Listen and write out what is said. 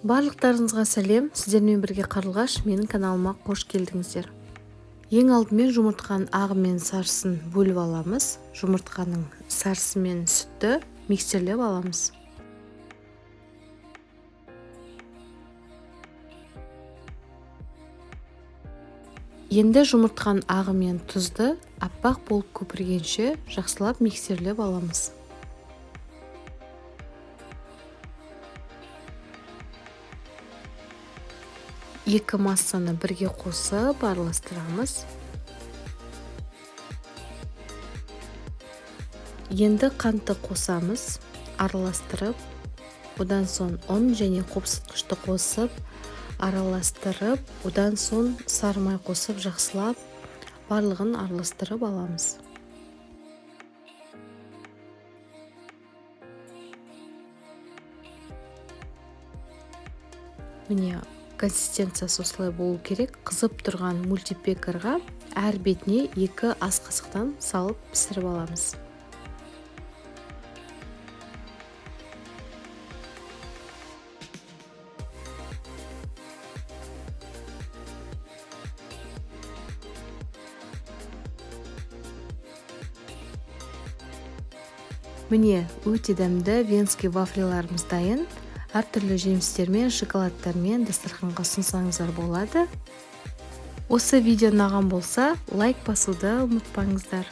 Барлықтарыңызға сәлем, сіздермен бірге Қарлығаш, менің каналыма қош келдіңіздер. Ең алдымен жұмыртқаның ағы мен сарысын бөліп аламыз. Жұмыртқаның сарысы мен сүтті миксерлеп аламыз. Енді жұмыртқаның ағы мен тұзды аппақ болып көпіргенше жақсылап миксерлеп аламыз. Екі массаны бірге қосып араластырамыз. Енді қантты қосамыз, араластырып, одан соң ұн және қопсытқышты қосып, араластырып, одан соң сары май қосып жақсылап барлығын араластырып аламыз. Міне, консистенциясы осылай болу керек. Қызып тұрған мультипекарға әр бетіне 2 ас қасықтан салып пісіріп аламыз. Міне, өте дәмді венский вафлиларымыз дайын. Әртүрлі жемістермен, шоколадтармен дастарханға ұсынсаңыздар болады. Осы видео ұнаған болса, лайк басуды ұмытпаңыздар.